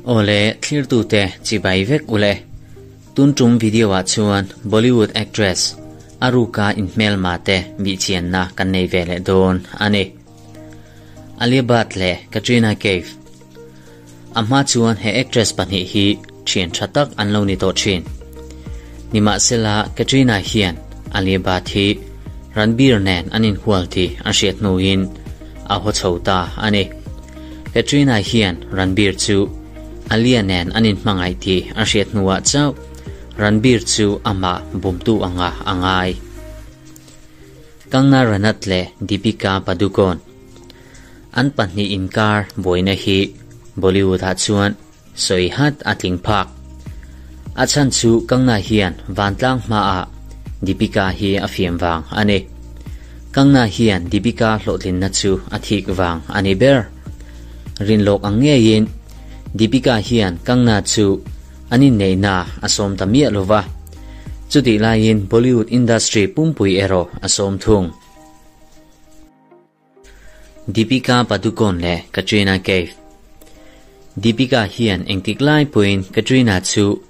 Awle thlirtute chibai vek ule. Tun tum video ah chuan Bollywood actress a ruka inhmelma te bihchianna kan nei ve leh dawn a ni. Alia Bhatt leh Katrina Kaif. A hma chuan he actress pahnih hi thian tha tak an lo ni tawh thin. Nimahsela Katrina hian Alia Bhatt hi Ranbir nen an inhual tih a hriat hnuin a haw chho ta a ni. Katrina hian Ranbir chu Alia nen an inhmangaih tih a hriat hnuah chauh Ranbir chu amah bumtu anga a ngai. Kangna Ranaut leh Deepika Padukone an pahnih inkar buaina hi Bollywood ah chuan sawi hat a tling phak. A chhan chu Kangna hian vantlang hmaah Deepika hi a fiam vang a ni. Kangna hian Deepika hlawhtlinna chu a thik vang a ni ber. Rinlawk ang ngeiin Deepika hian Kangna chu an inneihna a sawm ta miah lo va, chutih laiin Bollywood industry pumpui erawh a sawm thung. Deepika Padukone leh Katrina Kaif Deepika hian engtik lai pawhin Katrina chu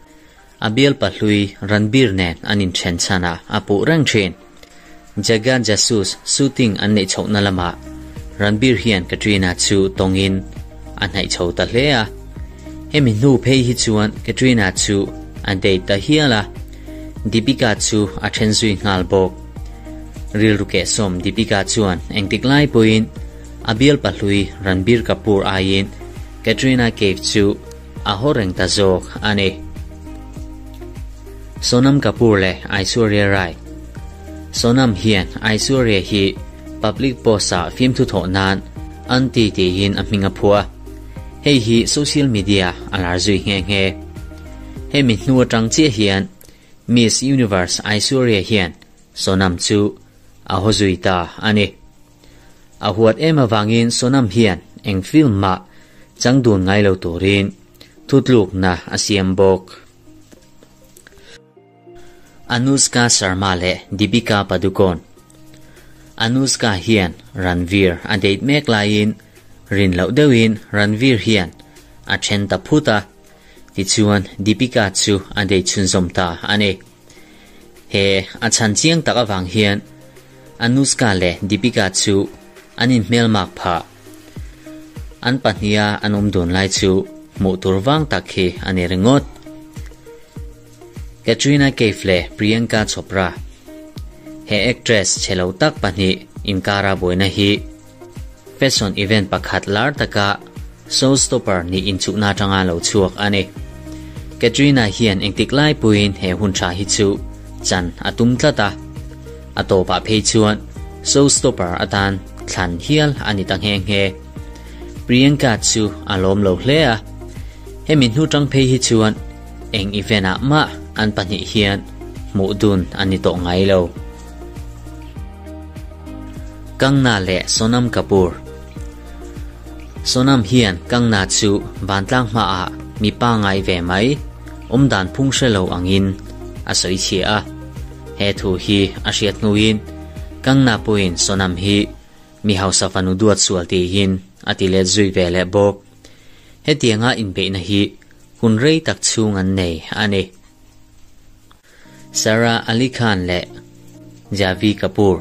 a bialpa hlui Ranbir nen an inthen chhanah a puh reng thin. Jagga Jasoos shooting an neih chhohna lamah Ranbir hian Katrina chu tawngin a hnaih chho ta hle a. Hemi hnu phei hi chuan Katrina chu a date ta hial a, Deepika chu a then zui nghal bawk. Rilru kehsawm Deepika chuan engtik lai pawhin a bialpa hlui Ranbir Kapoor aiin Katrina Kaif chu a haw reng ta zawk a ni. Sonam Kapoor leh Aishwarya Rai Sonam hian Aishwarya hi public post-ah fimthu thawh nan Aunty tiin a hming a phuah. Hei hi social media a lar zui nghe nghe. Hemi hnu atang chiah hian Miss Universe Aishwarya hian Sonam chu a haw zui ta a ni. A huat em avangin Sonam hian eng film mah chang dun ngai lo turin thutlukna a siam bawk. Anushka Sharma leh Deepika Padukone Anushka hian Ranveer a date mek laiin rin loh deuhin Ranveer hian a then ta phut a, tichuan Deepika chu a date chhunzawm ta a ni. He a chhan chiang tak avang hian Anushka leh Deepika chu an inhmelmak phah. An pahniha an awm dun lai chu hmuh tur vang tak hi a ni ringawt. Katrina Kaif leh Priyanka Chopra He actress chhe lo tak pahnih inkara buaina hi Fashion event pakhat lar taka showstopper nih inchuhna atanga lo chhuak a ni. Katrina hian engtik lai puiin he hun tha hi chu chan a tum tlat a, a tawpah phei chuan showstopper atan thlan hial a ni ta nghe nghe. Priyanka chu a lawm lo hle a, hemi hnu tang phei hi chuan eng event ah mah an pahnih hian hmuh dun a ni tawh ngai lo. Kangna leh Sonam Kapoor Sonam hian Kangna chu vantlang hmaah mi pangngai ve mai, awmdan phung hre lo angin a sawi chhia a. He thu hi a hriat hnuin Kangna pawhin Sonam hi mi hausa fanu duat sual tihin a ti let zui ve leh bawk. Hetianga inbeihna hi hun rei tak chhung an nei a ni. Sara Ali Khan leh Javi Kapoor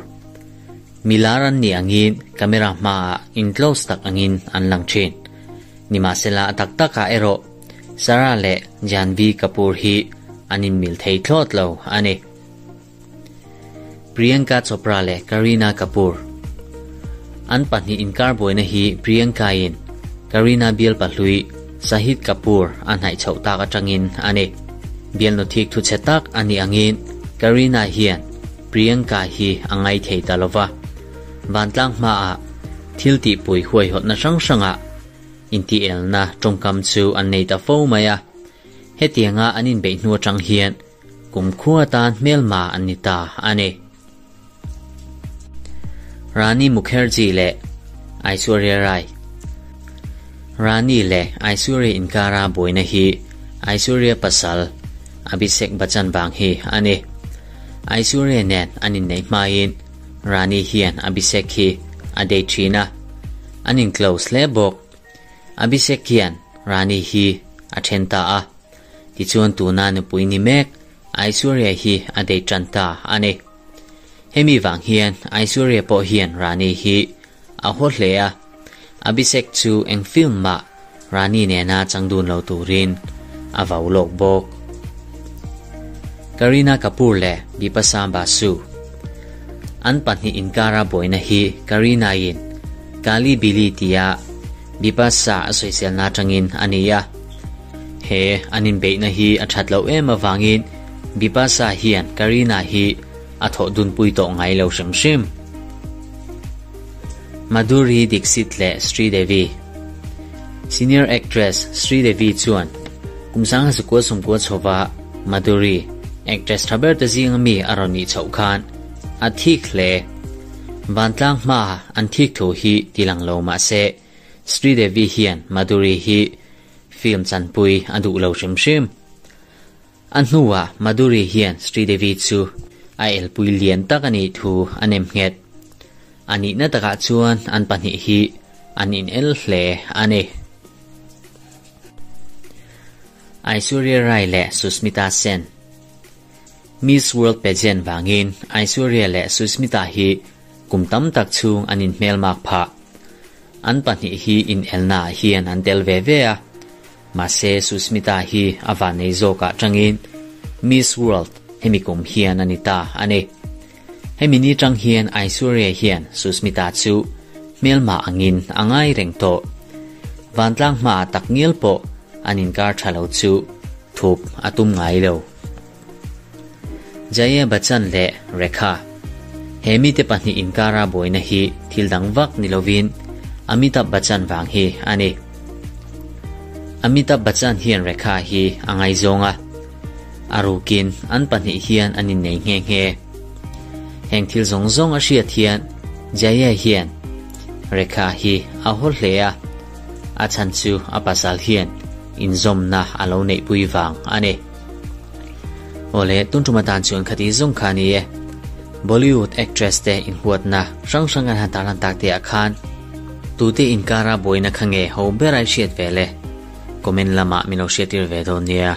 milar an nih angin camera hmaah in close tak angin an lang thin. Nimahsela a tak takah erawh Sara leh Janhvi Kapoor hi an inmil thei thlawt lo a ni. Priyanka Chopra leh Kareena Kapoor An pahnih inkar buaina hi Priyanka-in Kareena bial pahlui Shahid Kapoor a hnaih chhoh tak atangin a ni. Bialnu thik thu chhe tak a nih angin Kareena hian Priyanka hi a ngai thei ta lova. Vantlang hmaah thil tihpui huaihawtna hrang hrangah intielna tawngkam chu an nei ta fo mai a. Hetianga an inbeih hnu atang hian Kumkhua tan hmelma an ni ta a ni. Rani Mukherjee leh Aishwarya Rai Rani leh Aishwarya inkara buaina hi Aishwarya pasal Abhishek Bachchan vang hi a ni. Aishwarya nen an inneih hmain Rani hian Abhishek hi a date thin a, an in close hle bawk. Abhishek hian Rani hi. a then ta a. Tichuan tuna nupui ni mek Aishwarya hi a date tan ta a ni. Hemi vang hian Aishwarya pawh hian Rani hi a haw hle a, Abhishek chu eng film mah Rani nena chang dun lo turin a vau lawk bawk. Kareena Kapoor leh Bipasha Basu an pahnih inkara buaina hi Kareena-in Kali Bili tia Bipasha a sawiselna atangin a ni a. He an inbeihna hi a that loh em avangin Bipasha hian Kareena hi a thawh dunpui tawh ngai lo hrim hrim. Madhuri Dixit leh Sridevi Senior actress Sridevi chuan kum sangha zakua sawmkua chhova Madhuri, actress tha ber te zinga mi a rawn nih chhoh khan a thik hle. Vantlang hmaa an thik thu hi ti lang lo mah se Sridevi hian Madhuri hi film chanpui a duh lo hrim hrim. A hnuah Madhuri hian Sridevi chu a elpui lian tak a nih thu a nem nghet. A nihna takah chuan an pahnih hi an inel hle a ni. Aishwarya Rai leh Sushmita Sen Miss World pageant vangin Aishwarya leh Sushmita hi kum tam tak chhung an inhmelmak phah. An pahnih hi inelnaah hian an tel ve ve a. Mahse Sushmita hi a vannei zawkah tangin Miss World hemi kum hian a ni ta a ni. Hemi ni tang hian Aishwarya hian Sushmita chu hmelma angin a ngai reng tawh. Vantlang hmaah takngial pawh an inkar tha lo chu thup a tum ngai lo. Jaya Bachchan leh Rekha He mite pahnih inkara buaina hi thil dang vak ni lovin Amitabh Bachchan vang hi a ni. Amitabh Bachchan hian Rekha hi a ngaizawng a, a rukin an pahnih hian an innei nghe nghe. Heng thil zawng zawng a hriat hian Jaya hian Rekha hi a haw hle a, a chhan chu a pasal hian inzawmna a lo neihpui vang a ni. Awle, tun tum atan chuan khati zawng kha a ni e. Bollywood actress te inhuatna hrang hrang kan han tarlan tak te ah khan tute inkara buaina kha nge ho ber ai hriat ve le? Comment lamah min lo hriattir ve dawn nia.